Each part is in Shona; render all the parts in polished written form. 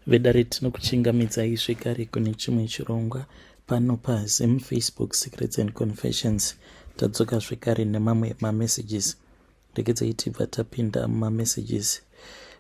Vedare, tinokuchingamidzai zvekare kune chimwe chirongwa pano paZim Facebook Secrets and Confessions. Tadzoka zvekare nemamwe mamessages. Regedzai tibva tapinda mumamessages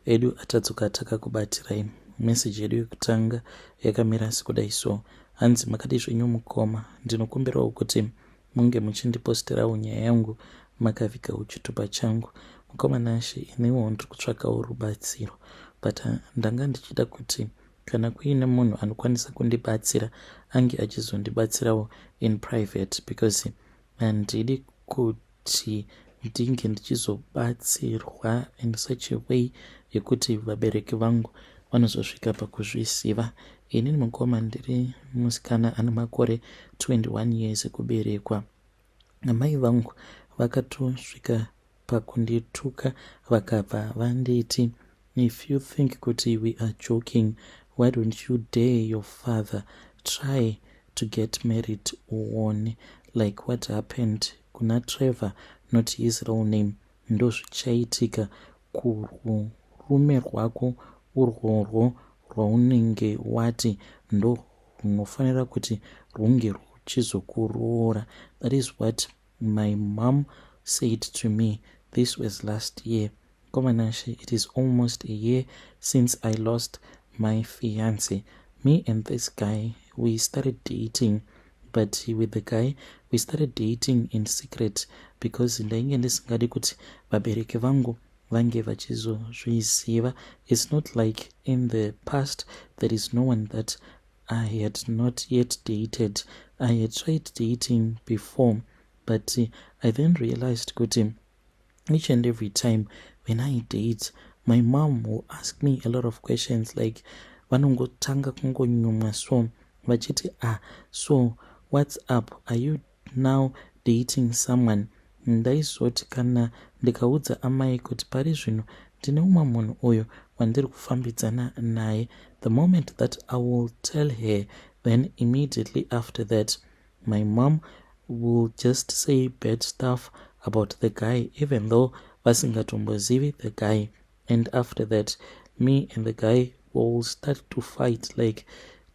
edu atadzoka takakubatirai. Meseji yedu yekutanga yakamira sekudai so. Hanzi, "Makadii zvenyu mukoma? Ndinokumbirawo kuti munge muchindiposterawo nyaya yangu makavigawo chitupa changu. Mukoma Nashe, iniwo ndiri kutsvakawo rubatsiro, but ndanga ndichida kuti kana kuine munhu anokwanisa kundibatsira, ange achizondibatsirawo in private, because handidi kuti ndinge ndichizobatsirwa in such a way yekuti vabereki vangu vanozosvika pakuzviziva. Inini mukoma, ndiri musikana ane makore 21 years ekuberekwa. Amai vangu vakatosvika pakundituka, vakabva vanditi, 'If you think kuti we are joking, why don't you dare your father? Try to get married uone. Like what happened kuna Trevor, not his real name, ndo zvichaitika kurume rwako urworwo rwaunenge wati ndo runofanira kuti runge ruchizokuroora.' That is what my mom said to me. This was last year. Mukoma Nashe, it is almost a year since I lost my fiance. Me and this guy, we started dating, but with the guy we started dating in secret because ndainge ndisingadi kuti vabereki vangu vange vachizozviziva. It's not like in the past there is no one that I had not yet dated. I had tried dating before, but I then realized kuti each and every time when I date, my mom will ask me a lot of questions, like vanongotanga kungonyumwa so vachiti, 'Ah, so what's up? Are you now dating someone?' Ndaizoti kana ndikaudza amai kuti pari zvino ndine umwe munhu uyo wandiri kufambidzana naye, the moment that I will tell her, then immediately after that my mom will just say bad stuff about the guy, even though vasingatombozivi the guy. And after that, me and the guy will start to fight, like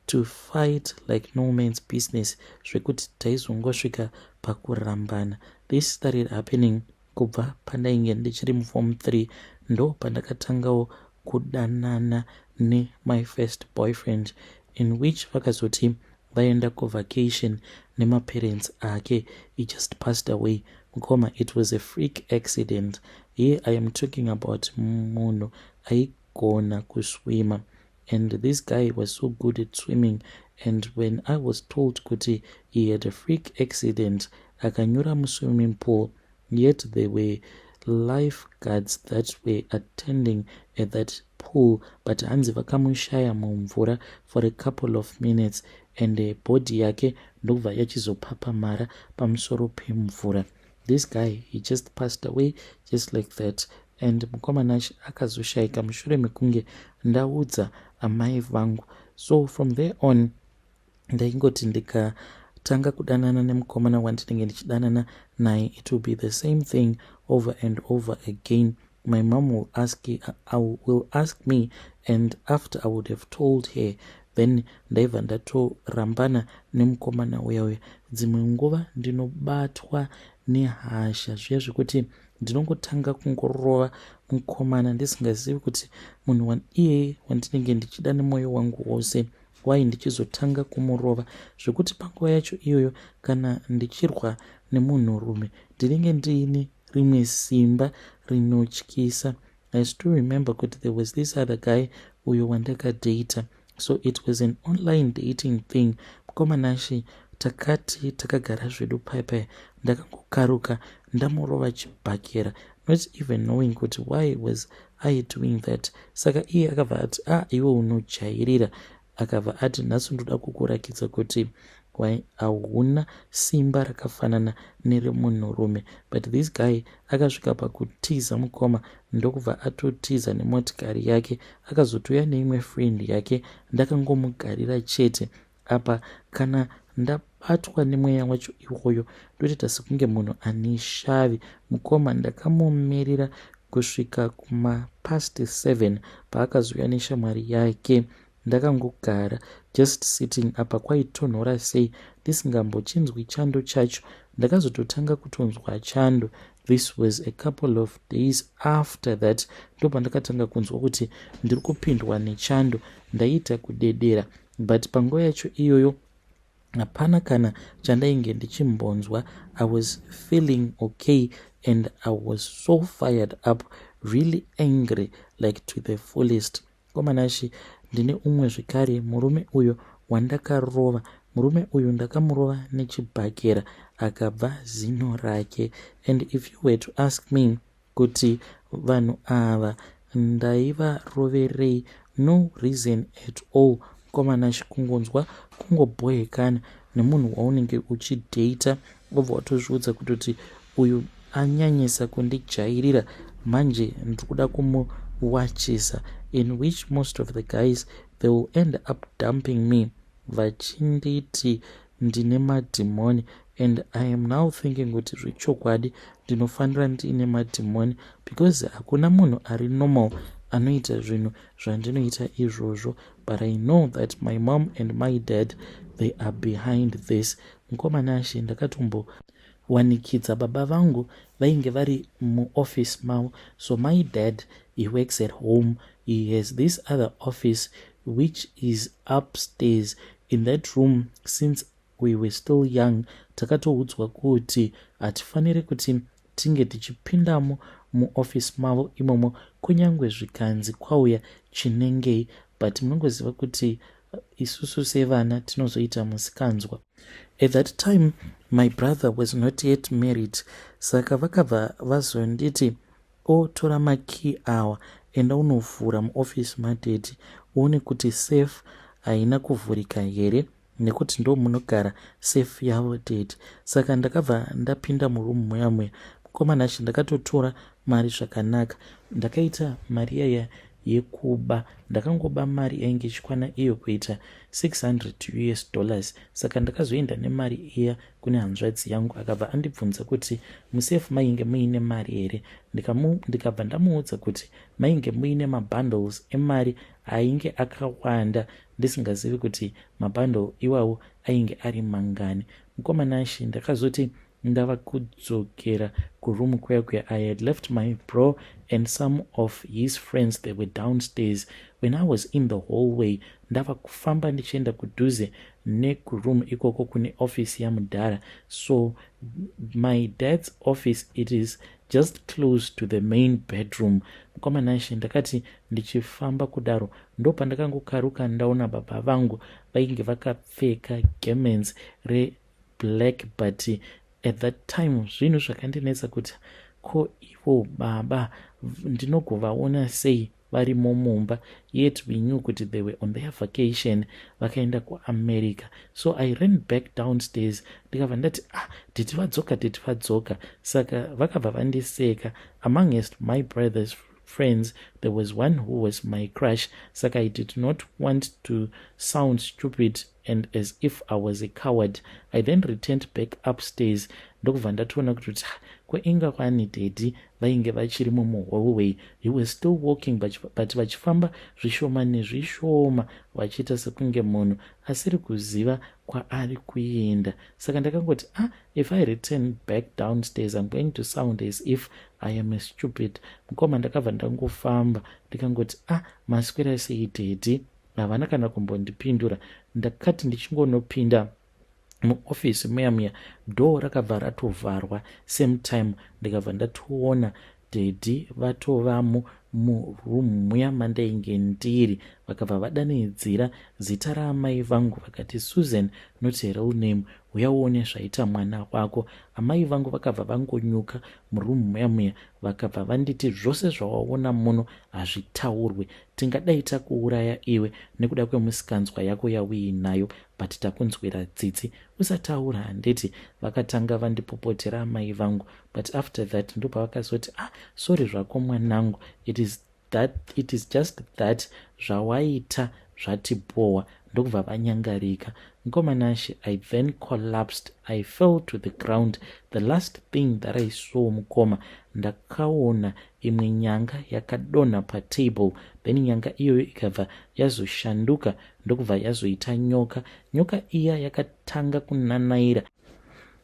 to fight like no man's business, zvekuti taizongosvika pakurambana. This started happening kubva pandainge ndichiri muform 3. Ndo pandakatangawo kudanana nemy first boyfriend, in which vakazoti vaenda kuvacation nemaparents ake. He just passed away, mukoma. It was a freak accident. Here I am talking about munhu aigona kuswima, and this guy was so good at swimming, and when I was told kuti he had a freak accident, akanyura muswimming pool, yet there were lifeguards that were attending at that pool, but hanzi vakamushaya mumvura for a couple of minutes, and body yake ndokubva yachizopapamara pamusoro pemvura. This guy, he just passed away just like that. And mukoma Nashe, akazoshayika mushure mekunge ndaudza amai vangu. So from there on, ndaingoti ndikatanga kudanana nemukomana wandinenge ndichidanana naye, it will be the same thing over and over again. My mom will ask me, and after I would have told her, then ndaibva ndatorambana nemukomana uya uya. Dzimwe nguva ndinobatwa nehasha zviya zvekuti ndinongotanga kungorova mukomana, ndisingazivi kuti munhu iyeye wandinenge ndichida nemwoyo wangu wose, why ndichizotanga kumurova, zvekuti panguva yacho iyoyo kana ndichirwa nemunhurume, ndinenge ndiine rimwe simba rinotyisa. I still remember kuti there was this other guy uyo wandakadata. So it was an online dating thing. Mukoma Nashe, takati takagara zvedu paipai, ndakangokaruka ndamurova chibhakera, not even knowing kuti why was I doing that. Saka iye akabva ati, "A ah, iwe unojairira." Akabva ati, "Nhasi ndoda kukurakidza kuti hauna simba rakafanana neremunhurume." But this guy akasvika pakutiza, mukoma, ndokubva atotiza nemotikari yake. Akazotouya neimwe friend yake. Ndakangomugarira chete. Apa kana ndabatwa nemweya wacho iwoyo, ndotoita sekunge munhu ane shavi. Mukoma, ndakamumirira kusvika kumapast 7 paakazouya neshamwari yake. Ndakangogara, just sitting apa kwaitonhora sei, ndisingambochinzwi chando chacho. Ndakazototanga kutonzwa chando, this was a couple of days after that, ndopandakatanga kunzwa kuti ndiri kupindwa nechando. Ndaiita kudedera, but panguva yacho iyoyo hapana kana chandainge ndichimbonzwa. I was feeling okay and I was so fired up, really angry, like to the fullest. Komanashe, ndine umwe zvekare murume uyo wandakarova. Murume uyu ndakamurova nechibhakera, akabva zino rake. And if you were to ask me kuti vanhu ava ndaivaroverei, no reason at all. Komanashe, kungonzwa kungobhohekana nemunhu waunenge uchidhata, wobva watozviudza kutoti uyu anyanyisa kundijairira, manje ndiri kuda kumuwachisa, in which most of the guys, they will end up dumping me, vachinditi ndine madhimoni. And I am now thinking kuti zvechokwadi ndinofanira ndiine madhimoni, because hakuna munhu ari normal anoita zvinhu zvandinoita izvozvo. But I know that my mom and my dad, they are behind this. Mukomanashe, ndakatombowanikidza baba vangu vainge vari muoffice mavo. So my dad, he works at home. He has this other office which is upstairs. In that room, since we were still young, takatoudzwa kuti hatifaniri kuti tinge tichipindamo muofisi mavo imomo, kunyange zvikanzi kwauya chinengei. But munongoziva kuti isusu sevana tinozoita musikanzwa. At that time my brother was not yet married, saka vakabva vazonditi, "Otora makey awa, enda unovhura muofisi madaddy, uone kuti safe haina kuvhurika here, nekuti ndo munogara safe yavo daddy." Saka ndakabva ndapinda murumu muya muya. Mukomana, ndakatotora mari zvakanaka. Ndakaita mari yaya yekuba. Ndakangoba mari yainge ichikwana iyo kuita US$600. Saka ndakazoenda nemari iya kune hanzvadzi yangu. Akabva andibvunza kuti musefu mainge muine mari here. Ndikabva ndamuudza kuti mainge muine mabundles emari ainge akawanda, ndisingazivi kuti mabundle iwawo ainge ari mangani. Mukomanashi, ndakazoti ndava kudzokera kuroom kuya kuya, I had left my bro and some of his friends. They were downstairs. When I was in the hallway, ndava kufamba ndichienda kudhuze nekuroom ikoko kune office yamudhara. So my dad's office, it is just close to the main bedroom. Mukomanashe, ndakati ndichifamba kudaro, ndopandakangokaruka ndaona baba vangu vainge vakapfeka garments reblack. But at that time zvinhu zvakandinetsa kuti ko ivo baba ndinogovaona sei varimo mumba, yet we knew kuti they were on their vacation, vakaenda kuAmerica. So I ran back downstairs, ndikabva ndati, "Ah, daddy vadzoka, daddy vadzoka." Saka vakabva vandiseka. Amongst my brothers' friends there was one who was my crush, saka I did not want to sound stupid and as if I was a coward. I then returned back upstairs, ndokubva ndatoona kuti kwainga kwani daddy vainge vachirimo muhallway. He was still walking, but vachifamba zvishoma nezvishoma, vachiita sekunge munhu asiri kuziva kwaari kuenda. Saka ndakangoti, "Ah, if I return back downstairs, I'm going to sound as if I am a stupid." Mukoma, ndakabva ndangofamba, ndikangoti, "Ah, maswera sei, daddy?" Havana kana kumbondipindura. Ndakati ndichingonopinda muofisi muya muya, door rakabva ratovharwa same time. Ndikabva ndatoona daddy vatovamo murumu muya mandainge ndiri. Vakabva vadanidzira zita raamai vangu, vakati, "Susan," not her real name, "uya uone zvaita mwana wako." Amai vangu vakabva vangonyuka murumu muya muya, vakabva vanditi, "Zvose zvawaona muno hazvitaurwe. Tingadai takuuraya iwe nekuda kwemusikanzwa yako yauinayo, but takunzwira tsitsi. Usataura, handiti?" Vakatanga vandipopotera amai vangu, but after that ndopavakazoti, "Ah, sorry zvako mwanangu. It is just that zvawaita zvatibhowa." Ndokubva vanyangarika. Mukoma Nashe, I then collapsed. I fell to the ground. The last thing that I saw, mukoma, ndakaona imwe nyanga yakadonha patable. Then nyanga iyoyo ikabva yazoshanduka, ndokubva yazoita nyoka. Nyoka iya yakatanga kunanaira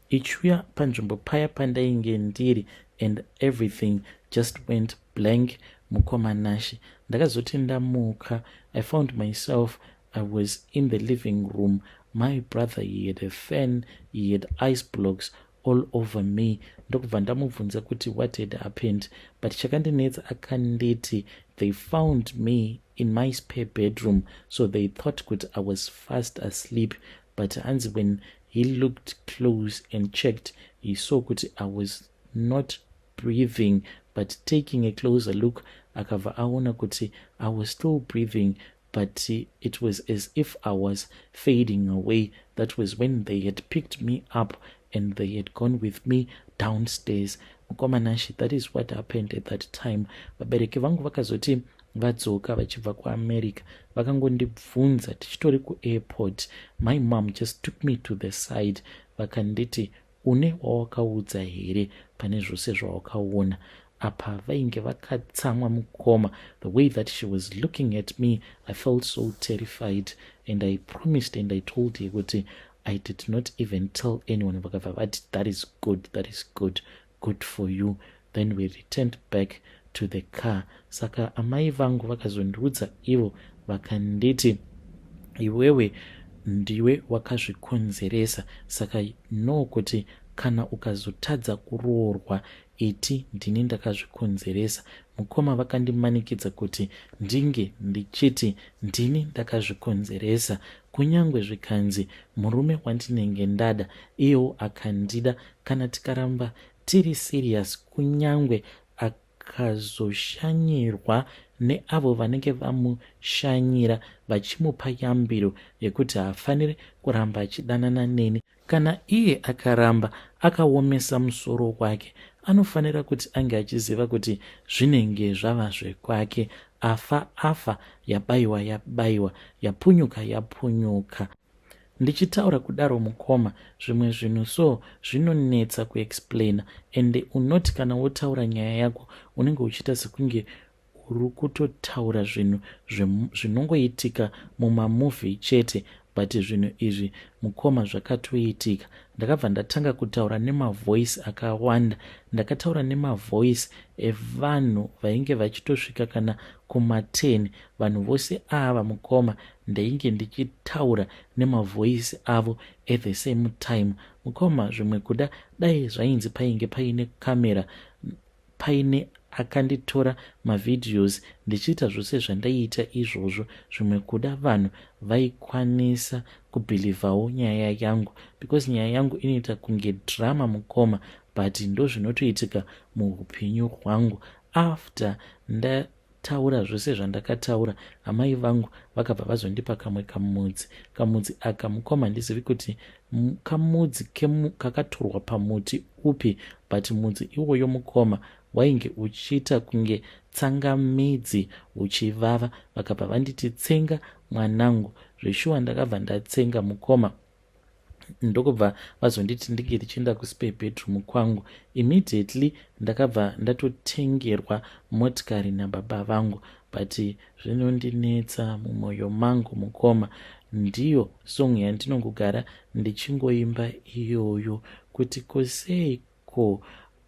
ichiuya panzvimbo paya pandainge ndiri, and everything just went blank. Mukoma Nashe, ndakazoti ndamuka, I found myself, I was in the living room. My brother, he had a fan, he had ice blocks all over me. Ndokubva ndamubvunza kuti what had happened, but chakandinetsa, akanditi they found me in my spare bedroom, so they thought kuti I was fast asleep. But hanzi when he looked close and checked, he saw kuti I was not breathing, but taking a closer look, akabva aona kuti I was still breathing, but it was as if I was fading away. That was when they had picked me up and they had gone with me downstairs. Mukoma Nashe, that is what happened at that time. Vabereki vangu vakazoti vadzoka vachibva kuAmerica, vakangondibvunza tichitori kuairport. My mom just took me to the side, vakanditi, "Une wawakaudza here pane zvose zvawakaona apa?" Vainge vakatsamwa, mukoma. The way that she was looking at me, I felt so terrified, and I promised and I told her kuti I did not even tell anyone. Vakabva vati, "That is good, that is good, good for you." Then we returned back to the car. Saka amai vangu vakazondiudza ivo, vakanditi, "Iwewe ndiwe wakazvikonzeresa, saka no kuti kana ukazotadza kuroorwa, iti ndini ndakazvikonzeresa." Mukoma, vakandimanikidza kuti ndinge ndichiti ndini ndakazvikonzeresa, kunyange zvikanzi murume wandinenge ndada iyewo akandida, kana tikaramba tiri serious, kunyange akazoshanyirwa neavo vanenge vamushanyira vachimupa yambiro yekuti haafaniri kuramba achidanana neni, kana iye akaramba akaomesa musoro wake, anofanira kuti ange achiziva kuti zvinenge zvava zvekwake. Afa afa, yabayiwa yabayiwa, yapunyuka yapunyuka. Ndichitaura kudaro, mukoma, zvimwe zvinhu so zvinonetsa kuexplaina, ende unoti kana wotaura nyaya yako, unenge uchiita sekunge uri kutotaura zvinhu zvinongoitika mumamovie chete, but zvinhu izvi, mukoma, zvakatoitika. Ndakabva ndatanga kutaura nemavoice akawanda. Ndakataura nemavoice evanhu vainge vachitosvika kana kuma10. Vanhu vose ava, mukoma, ndainge ndichitaura nemavoice avo at the same time. Mukoma, zvimwe kuda dai zvainzi painge paine kamera, paine akanditora mavideos ndichiita zvose zvandaiita izvozvo, zvimwe kuda vanhu vaikwanisa kubelievawo nyaya yangu, because nyaya yangu inoita kunge drama, mukoma, but ndo zvinotoitika muupenyu hwangu. After ndataura zvose zvandakataura, amai vangu vakabva vazondipa kamwe kamudzi. Kamudzi aka, mukoma, handizivi kuti kamudzi kakatorwa pamuti upi, but mudzi iwoyo, mukoma, wainge uchiita kunge tsangamidzi, uchivava. Vakabva vanditi, "Tsenga, mwanangu." Zveshuwa ndakabva ndatsenga, mukoma. Ndokubva vazonditi ndinge ndichienda kuspare bedroom kwangu. Immediately ndakabva ndatotengerwa motikari nababa vangu, but zvinondinetsa mumwoyo mangu, mukoma. Ndiyo song yandinongogara ndichingoimba iyoyo, kuti koseiko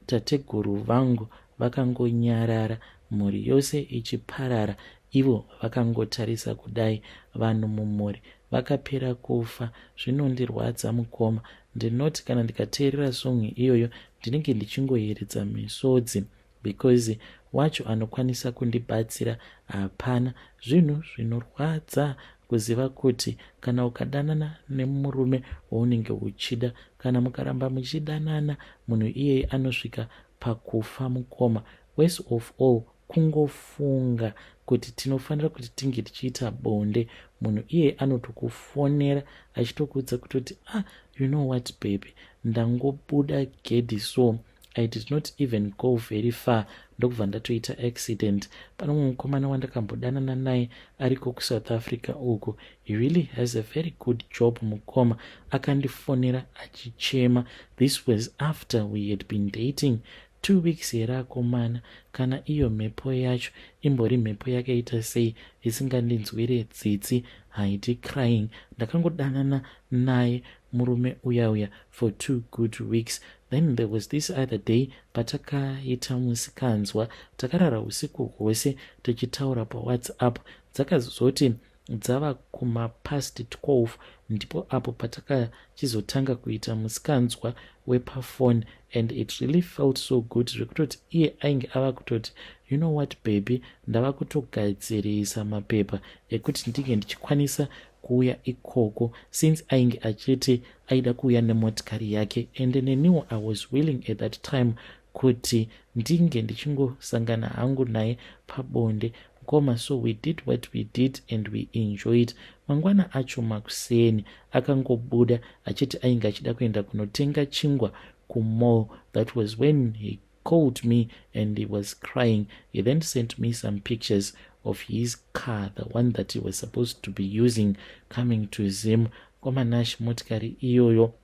tateguru vangu vakangonyarara, mhuri yose ichiparara, ivo vakangotarisa kudai, vanhu mumhuri vakapera kufa. Zvinondirwadza, mukoma. Ndinoti kana ndikateerera song iyoyo, ndinenge ndichingoyeredza misodzi, because wacho anokwanisa kundibatsira hapana. Zvinhu zvinorwadza kuziva kuti kana ukadanana nemurume waunenge uchida, kana mukaramba muchidanana, munhu iyeye anosvika pakufa, mukoma. Worst of all, kungofunga kuti tinofanira kuti tinge tichiita bonde, munhu iyeye anotokufonera achitokuudza kutoti, "Ah, you know what, baby, ndangobuda gedhi, so I did not even go very far, ndokubva ndatoita accident. Pane mumwe mukomana wandakambodanana naye ariko kuSouth Africa uko. He really has a very good job, mukoma. Akandifonera achichema. This was after we had been dating 2 weeks here, akomana. Kana iyo mhepo yacho imbori mhepo yakaita sei isingandinzwire tsitsi? Haiti crying. Ndakangodanana naye murume uya uya for 2 good weeks. Then there was this other day patakaita musikanzwa. Takarara usiku hwose tichitaura paWhatsApp. Dzakazoti dzava kumapast 12, ndipo apo patakachizotanga kuita musikanzwa wepafoni, and it really felt so good, zvekutoti iye ainge ava kutoti, "You know what, baby, ndava kutogadzirisa mapepa ekuti ndinge ndichikwanisa kuuya ikoko," since ainge achiti aida kuuya nemotikari yake. And neniwo I was willing at that time kuti ndinge ndichingosangana hangu naye pabonde, mukoma. So we did what we did and we enjoyed. Mangwana acho makuseni akangobuda achiti ainge achida kuenda kunotenga chingwa kumall. That was when he called me and he was crying. He then sent me some pictures of his car, the one that he was supposed to be using coming to Zim. Kwamanash, motikari iyoyo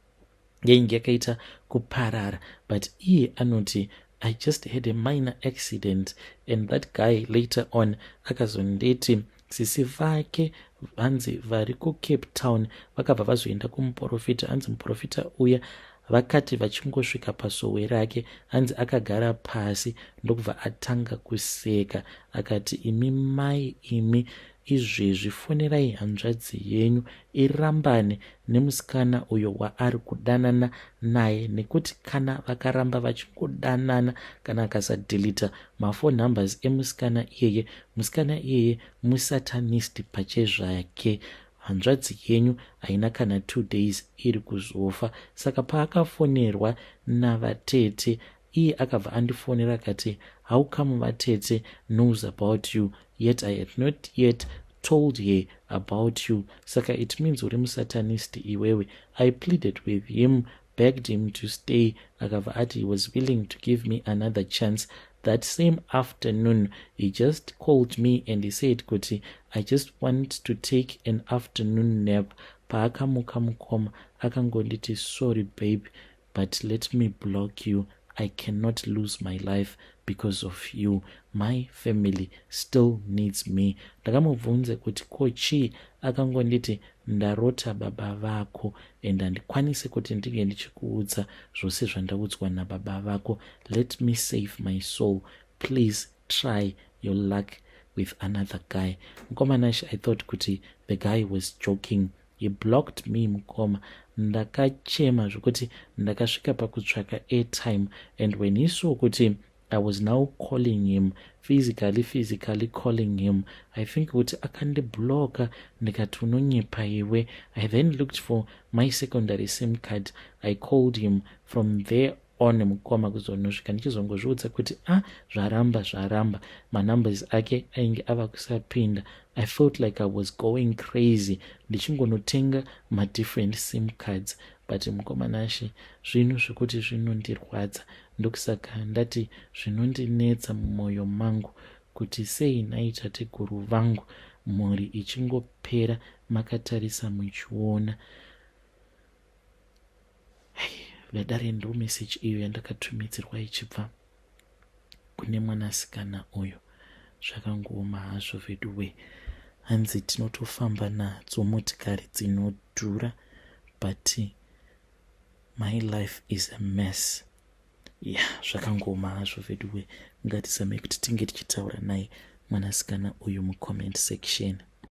yainge yakaita kuparara, but iye anoti, "I just had a minor accident." And that guy later on akazonditi sisi vake, hanzi vari kuCape Town, vakabva vazoenda kumuprofita. Hanzi muprofita uya vakati vachingosvika pasowe rake, hanzi akagara pasi ndokubva atanga kuseka, akati, "Imi mai imi, izvezvi fonerai hanzvadzi yenyu irambane nemusikana uyo waari kudanana naye, nekuti kana vakaramba vachingodanana, kana akasadelete maphone numbers emusikana iyeye, musikana iyeye musatanist pachezvake. Hanzvadzi yenyu haina kana 2 days iri kuzofa." Saka paakafonerwa navatete, iye akabva andifonera akati, "How come vatete knows about you, yet I had not yet told her about you? Saka it means uri musatanist iwewe." I pleaded with him, begged him to stay. Akabva ati he was willing to give me another chance. That same afternoon he just called me and he said kuti, "I just want to take an afternoon nap." Paakamuka, mukoma, akangonditi, "Sorry babe, but let me block you. I cannot lose my life because of you. My family still needs me." Ndakamubvunza kuti ko chii? Akangonditi, "Ndarota baba vako and handikwanisi kuti ndinge ndichikuudza zvose zvandaudzwa nababa vako. Let me save my soul. Please try your luck with another guy." Mukoma Nash, I thought kuti the guy was joking. He blocked me, mukoma. Ndakachema zvokuti ndakasvika pakutsvaka airtime, and when he saw kuti I was now calling him physically, physically calling him, I think kuti akandiblocka. Ndikati, "Unonyepa iwe." I then looked for my secondary SIM card. I called him from there on, mukoma, kuzonosvika ndichizongozviudza kuti, "A ah, zvaramba, zvaramba." Manumbers ake ainge ava kusapinda. I felt like I was going crazy, ndichingonotenga madifferent SIM cards. But mukoma Nashe, zvinhu zvekuti zvinondirwadza, ndokusaka ndati zvinondinetsa mumwoyo mangu kuti sei nhai tateguru vangu, mhuri ichingopera makatarisa muchiona. Vedare, ndo meseji iyo yandakatumidzirwa ichibva kune mwanasikana uyu. Zvakangooma hazvo veduwe. Hanzi tinotofamba nadzo motikari dzinodhura, but my life is a mess. Ya, zvakangooma hazvo veduwe. Ngatizamei kuti tinge tichitaura naye mwanasikana uyu mucomment section.